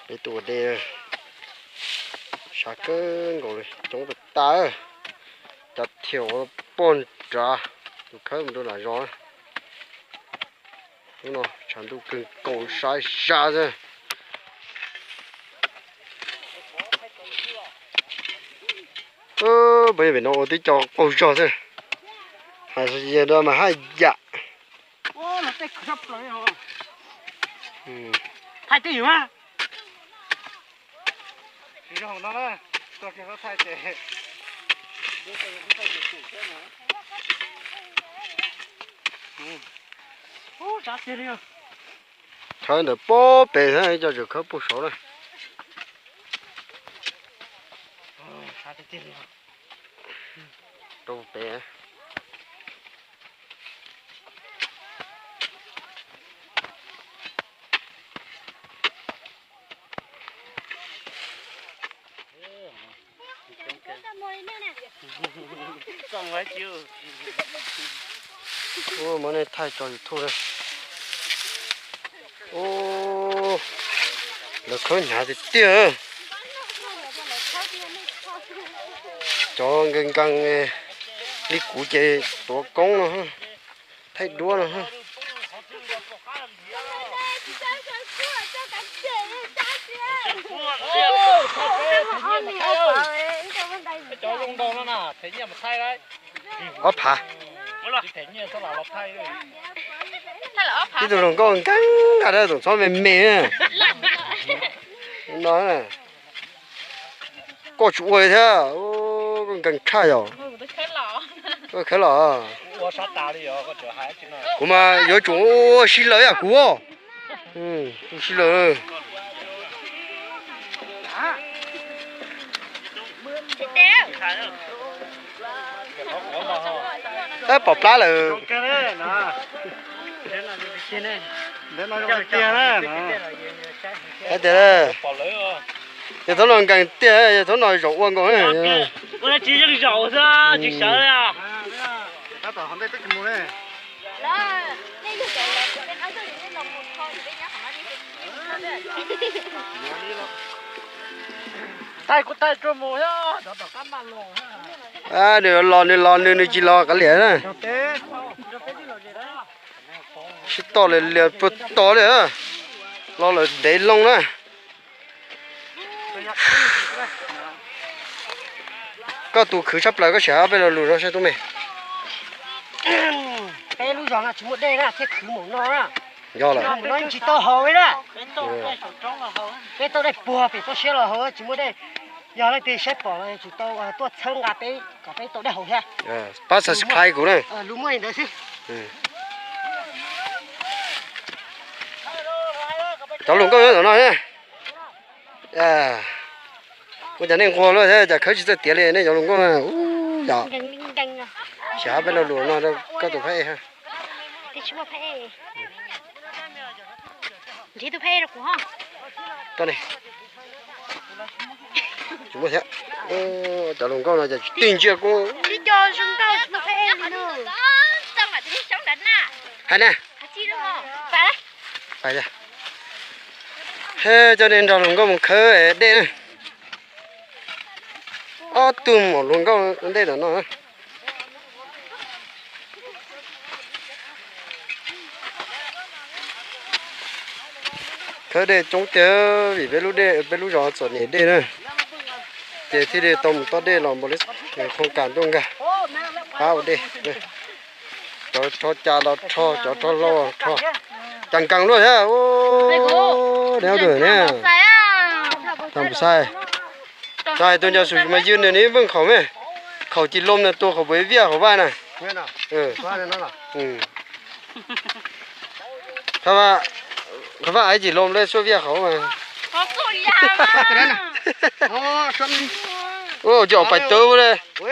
Peb tuaj ua dej, sab kawg nkaus li, coob tag tag. Cov thiaj ua pog nrad, tus khawb mus rau nram zos. Hnub no tshav ntuj kawg nkaus, saib sab xwb. Peb pem no ua tib co qaug zog xwb, hais mas haj yam. Khawb ntawm pob pem thiab, ib co tseem khawb puag saud na. Rau pem. Ua, muab nej thaij tso YouTube na. Ua, lawv khawb hnyav tiag tiag. Cov nkees nkees li kuv ces tuav koob no, thaij duab no. Ob phav. Ib tug hluas nkauj nkeeg nkeeg, tus txhob me me no. Koj tsis ua li thiab, koj nkeeg tshaj yom. Koj khawb los. Kuv mas yuav tsum ua si lawm yam kuv. Ua si lawm. Tab pom plab lawm. Tias, yog thaum no nkees tiag, yog thaum no zaum ua nkaus. Nws los nws los nws, nws tsis los kav liam na. Sib toj li lias puag tod li, los lawm ntev loo na. Koj tus khwv tshaj plaws, koj sim hais ob peb lo lus rau saib tub me. Peb lub zos no tsis muaj dej na thiaj khwv mus no na. Yog lawm. Mus no tsis tau haus li na. Peb tau dej puag pem toj siab los haus tsis muaj dej. Yog leej twg saib pom los tsis tau tuaj txhawb nqa peb kom peb tau dej haus thiab. Pab subscribe kuv na. Lus muaj li ntawd xwb. Cov hluas nkauj nyob ntawm no thiab. Ua cas nej nquag luaj thiab, cas khawb tsis txawj tiav li nej cov hluas nkauj na. Yog, sim hais peb lo lus no rau koj tus phab ej. Tsis muaj thiab. Cov hluas nkauj no cas tsis tig ntsia kuv. Hais na. Coj nej nrog hluas nkauj mus khawb dej na. Ob tug maum hluas nkauj ua ntej tom no. Khawb dej coob tiag vim peb lub dej, peb lub zos txom nyem dej na, ces thiaj li tau mus tob dej los npaum li khoom kam tuaj nkag qab ua dej. Cov rho cas los rho, cov rho hlau los rho, cas nkees luaj thiab. Tag npaum xaij, txais tus ncauj xum mas yws nws nws veej khaum me, khaum cim loo na tua khaum puas viaj khaum vaj na. Khav vaj, khav vaj aiv cim loo le suaj viaj khaum mas. Ua cov pais tawb le. Ua.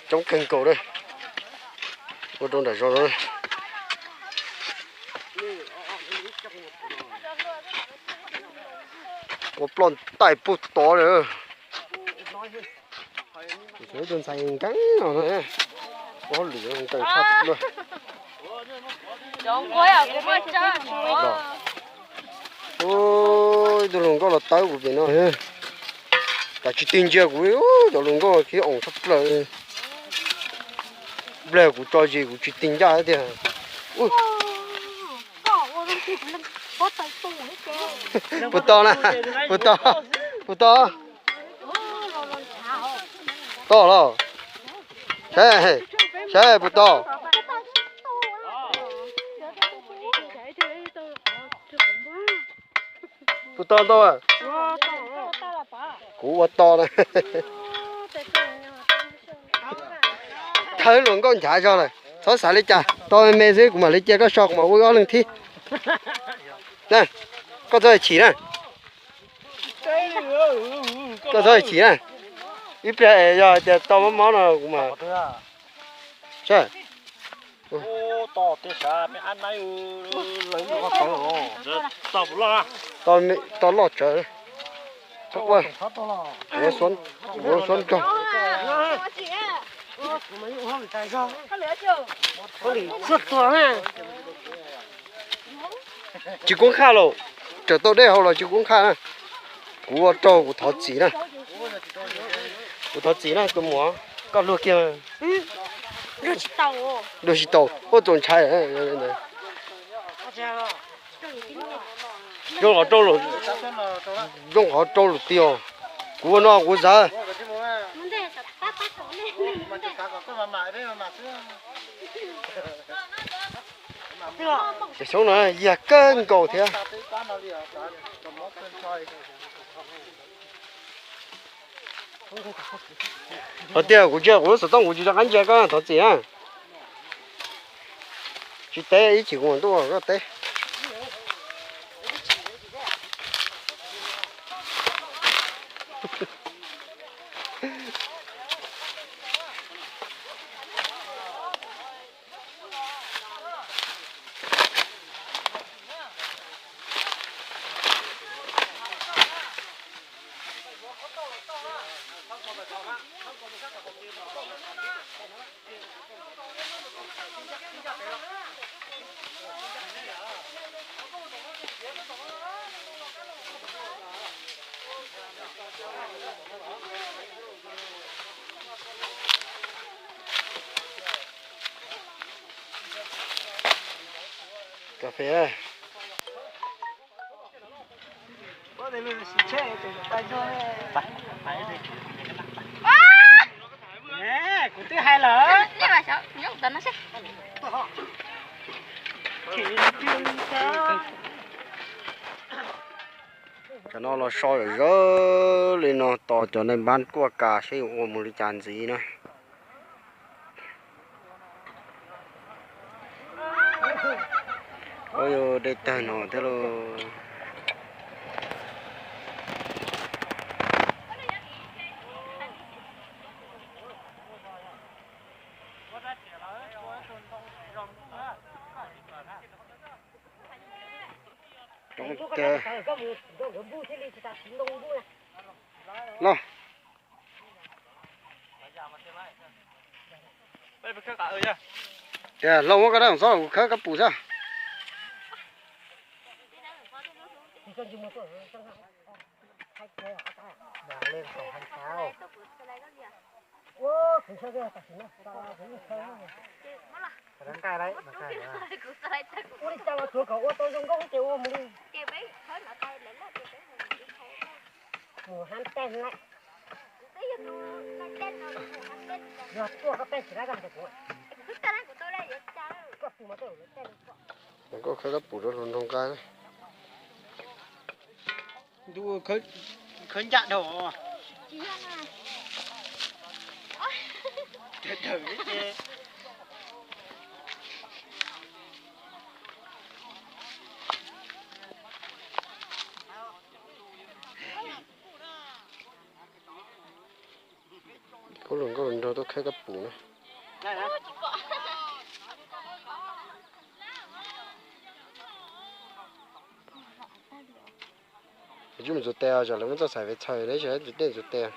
Coob kawg nkaus na. Ua rau nram zos no. Ua ploj ntais puag tod lawm. Tus ntxhais nkees no, ua hauj lwm nkees tshaj plaws. Ib tug hluas nkauj los tawb kuv pem no, cas tsis tig ntsia kuv li, cov hluas nkauj khiv oos tshaj plaws. Npleg kuv tso zis kuv tsis tig ncaj tiag. Puas tau na, puas tau, puas tau, tau los, saib, saib puas tau, puas tau ntau. Kuv ua tau na. Thawb hluas nkauj nchav zog lawm, txhob xav li cas, tau me me xwb kuv mam li cia koj so kuv mam ua ob leeg thib. Koj txhob chim na, koj txhob chim na. Ib pliag es yog tias tau mob mob no kuv mam, tau loj tsawv, txhob quaj, kuv ua suab nrog. Tsis kub qhaj los, tseem tau dej haus los tsis kub qhaj na. Kuv ua rau kuv thov txim na. Kuv thov txim na tus muam, koj luag kiag. Luag tsis tau, ua txaus ntshai. Zoo qhov rau lawm, zoo qhov rau lawm tiag. Kuv ua no kuv xav. Cov xyoob no yag kawg nkaus thiab. Hos tias kuv ntsia kuv lub xov tooj kuv tsis rov qab ntsia koj thov txim na. Tsis teb ib chim kuv mam tuaj koj teb. Cà phê. Kuv twb hais lawm. Cov no los so zawm zawv li no tos cov neeg npab kuaj kas seb yuav ua mus li cas ntxiv na. Ua yog dej tawg no thiab lauj. Los, los muab koj dab xob kuv khawb kab pum xwb. Ua li cas los tsuav kom ua tau zoo nkauj ces ua mus li. Mus hab teg lawm. Yog tuaj koj teg tsis laib koj mus kuv. Koj tus mas tej lawv teg li. Koj khawb kab pum rau hluas nraug nqa. Ntuj, khawb ncaj dhau. Kuv hluas nkauj hluas nraug tuaj khawb kab pum na. Mus txuas tes os, lawv muab txoj xaim ve txhaws ne, dej txuas tes.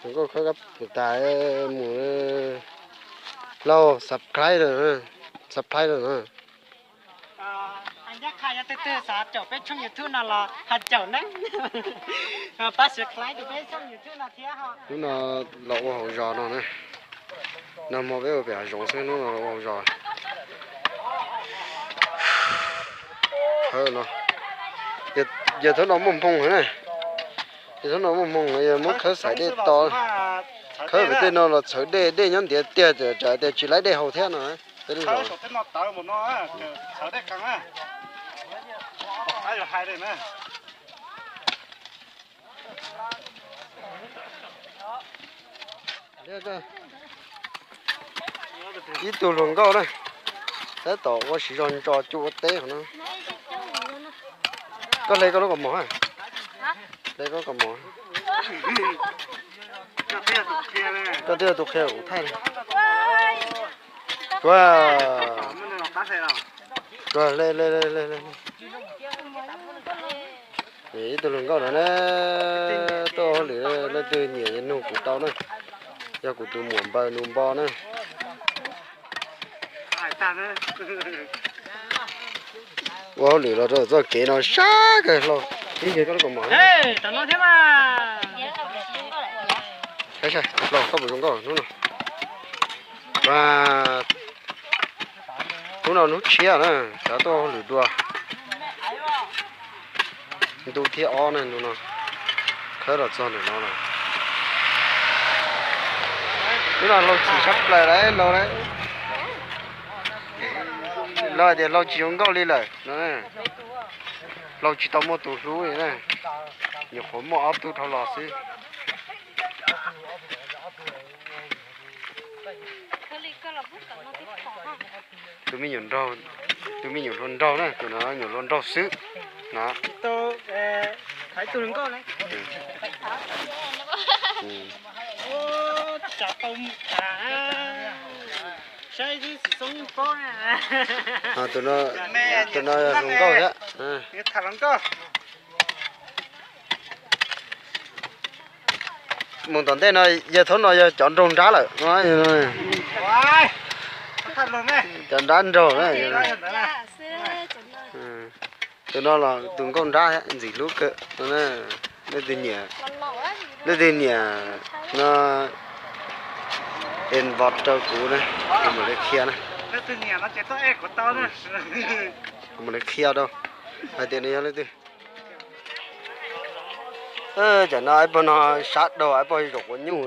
Tus nkauj khawb kab tas mus lauj, subscribe lawm, subscribe lawm. Ncaj qha yog twg twg xav caum peb tshooj YouTube no los ho caum ne, pab subscribe rau peb tshooj YouTube no thiab ho. Hnub no los ua hauv zos no na, nag hmo peb ua pem hav zoov xwb, hnub no los ua hauv zos. Khawb no, yog thaum no muaj hmoo na, yog thaum no muaj hmoo yog muab khawb xaiv dej to. Khawb pem tej no los txhawv dej, dej nyob ntiav tiag, tsam tias tsis laib dej haus thiab no. Peb lub zos ib tug hluas nkauj na, tab tom ua siv zog ntso cuj ua teb qhov no. Koj hle koj lub kaus mom, hle koj kaus mom. Koj twb yog tus qhia kuv thaij. Tuag, tuag, hle, hle, hle, hle. Ib tug hluas nkauj no na, tuaj ua hauj lwm, leej twg nyiam nug kuv tau na, yog kuv tus muam npaws nus npo na. Ua hauj lwm los rau txoj kev no sab kawg hlo. Ib yog koj lub kaus mom, hlo koj puas zoo nkauj hnub no? Hnub no hnub tshiab na, xav tuaj hauj lwm dua. Ntu thib ob na, ntu no khawb los txog ntawm no lawm. Hnub no hlau chim sab plaws lawm, hlau lawm. Lawv hais tias hlau tsis zoo nkauj li lawm no, hlau tsis tau muaj tus hlub li na, nyuam qhuav muaj ob tug dhau los xwb. Tus me nyuam nraug, tus me nyuam hluas nraug na, tus no nyuam hluas nraug xwb na. Tus no hluas nkauj thiab. Mus tom ntej no yog thaum no yog cov nraug nrab lawm. Cov nrab nraug na. Tus no los tus nkauj nrab ntxim hlub kawg. Leej twg nyiam, leej twg nyiam no inbox rau kuv na, kuv mam li qhia na. Kuv mam li qhia rau hais tias nws yog leej twg. Cov no ib pog no sab daug, ib pog zaum quav nyuj.